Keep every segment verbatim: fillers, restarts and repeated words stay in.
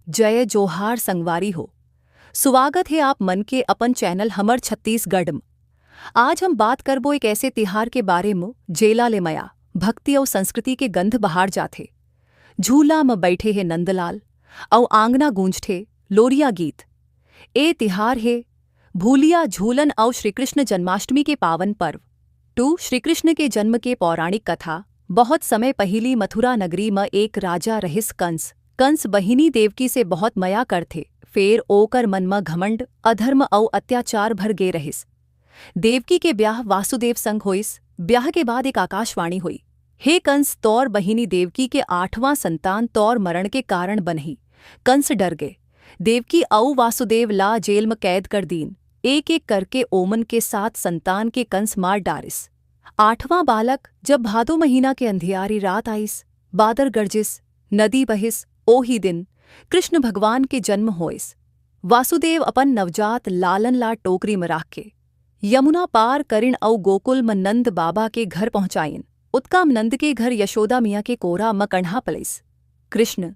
जय जोहार संगवारी हो, स्वागत हे आप मन के अपन चैनल हमर छत्तीसगढ़ म। आज हम बात करबो एक ऐसे तिहार के बारे म, जेला ले मया, भक्ति अउ संस्कृति के गंध बहार जाथे। झूला म बइठे हे नंदलाल, अउ आंगना गूंजथे लोरिया गीत। ए तिहार हे भूलिया झूलन अउ श्री कृष्ण जन्माष्टमी के पावन पर्व। टू, श्री कृष्ण के जन्म के पौराणिक कथा। बहुत समय पहिली मथुरा नगरी म एक राजा रहिस कंस। कंस बहिनी देवकी से बहुत मया करथे, फेर ओकर मन म घमंड, अधर्म अउ अत्याचार भर गे रहिस। देवकी के ब्याह वासुदेव संग होइस। ब्याह के बाद एक आकाशवाणी होई, "हे कंस, तोर बहिनी देवकी के आठवां संतान तोर मरण के कारण बनही।" कंस डर गे। देवकी अउ वासुदेव ला जेल म कैद कर दीन। एक-एक करके ओमन के सात संतान के कंस मार डारिस। आठवां बालक, जब भादो महीना के अंधियारी रात आइस, बादर गरजिस, नदी बहिस, ओही दिन कृष्ण भगवान के जन्म होइस। वासुदेव अपन नवजात लालन ला टोकरी म राख के यमुना पार करिन अउ गोकुल म नंद बाबा के घर पहुंचाइन। ओतका म नंद के घर यशोदा मिया के कोरा म कन्हा पलइस। कृष्ण,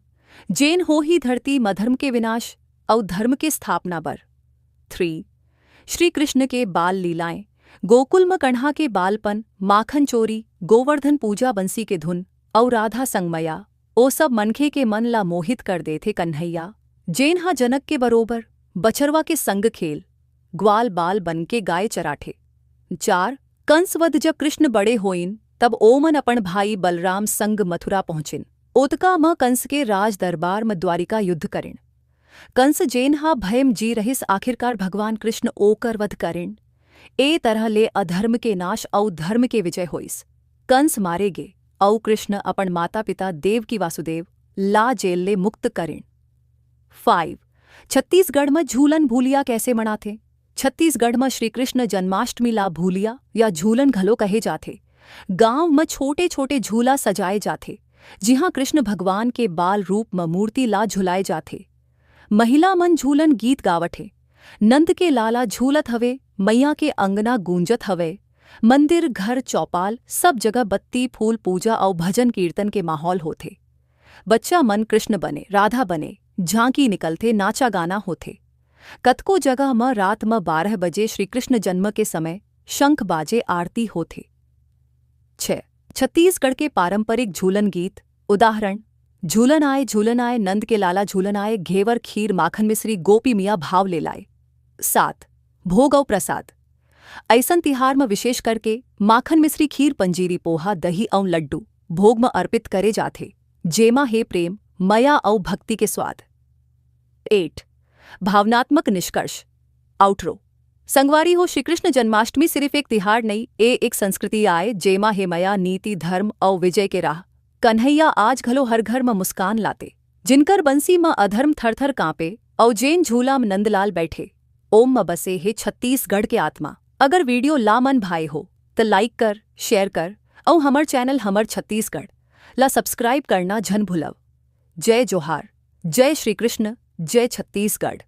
जेन होही धरती म धर्म के विनाश अउ धर्म के स्थापना बर। थ्री, श्री कृष्ण के बाल लीलाएं। गोकुल म कन्हा के बालपन, माखन चोरी, गोवर्धन पूजा, बंसी के धुन अउ राधा संग मया, ओ सब मनखे के मन ला मोहित कर देथे। कन्हैया, जेन ह जनक के बरोबर बछरवा के संग खेल, ग्वाल बाल बन के गाय चराथे। चार, कंस वध। जब कृष्ण बड़े होइन, तब ओमन अपन भाई बलराम संग मथुरा पहुंचिन। ओतका म कंस के राज दरबार म द्वारिका युद्ध करिन। कंस जेन ह भय म जी रहिस, आखिरकार भगवान कृष्ण ओकर वध करिन। ए तरह ले अधर्म के नाश अउ धर्म के विजय होइस। कंस मारे गे अउ कृष्ण अपन माता-पिता देवकी वासुदेव ला जेल ले मुक्त करिन। फाइव, छत्तीसगढ़ म झूलन भूलिया कैसे मनाथे? छत्तीसगढ़ म श्री कृष्ण जन्माष्टमी ला भूलिया या झूलन घलो कहे जाथे। गांव म छोटे-छोटे झूला सजाए जाथे, जिहां कृष्ण भगवान के बाल रूप म मूर्ति ला झुलाए जाथे। महिला मन झूलन गीत गावत हे। नंद के लाला झूलत हवे, मइया के अंगना गूंजत हवय। मंदिर, घर, चौपाल, सब जगह बत्ती, फूल, पूजा अउ भजन कीर्तन के माहौल होथे। बच्चा मन कृष्ण बने, राधा बने, झांकी निकलथे, नाचा गाना होथे। कतको जगह म रात म बारह बजे श्री कृष्ण जन्म के समय शंख बाजे, आरती होथे। छह, छत्तीसगढ़ के पारंपरिक झूलन गीत। उदाहरण, झूलन आए, झूलन आए, नंद के लाला झूलन आए, घेवर, खीर, माखन मिश्री, गोपी मिया भाव ले लाए। सात, भोग अउ प्रसाद। अइसन तिहार म विशेष करके माखन मिश्री, खीर, पंजीरी, पोहा, दही अउ लड्डू भोग म अर्पित करे जाथे, जेमा हे प्रेम, मया अउ भक्ति के स्वाद। एट, भावनात्मक निष्कर्ष, आउटरो। संगवारी हो, श्री कृष्ण जन्माष्टमी सिर्फ एक तिहार नइ, ए एक संस्कृति आय, जेमा हे मया, नीति, धर्म अउ विजय के राह। कन्हैया आज घलो हर घर म मुस्कान लाते, जिनकर बंसी म अधर्म थर-थर कांपे, अउ जेन झूला म नंदलाल बैठे, ओम म बसे हे छत्तीसगढ़ के आत्मा। अगर वीडियो ला मन भाए हो, त लाइक कर, शेयर कर, अउ हमर चैनल हमर छत्तीसगढ़ ला सब्सक्राइब करना झन भूलव। जय जोहार, जय श्री कृष्ण, जय छत्तीसगढ़।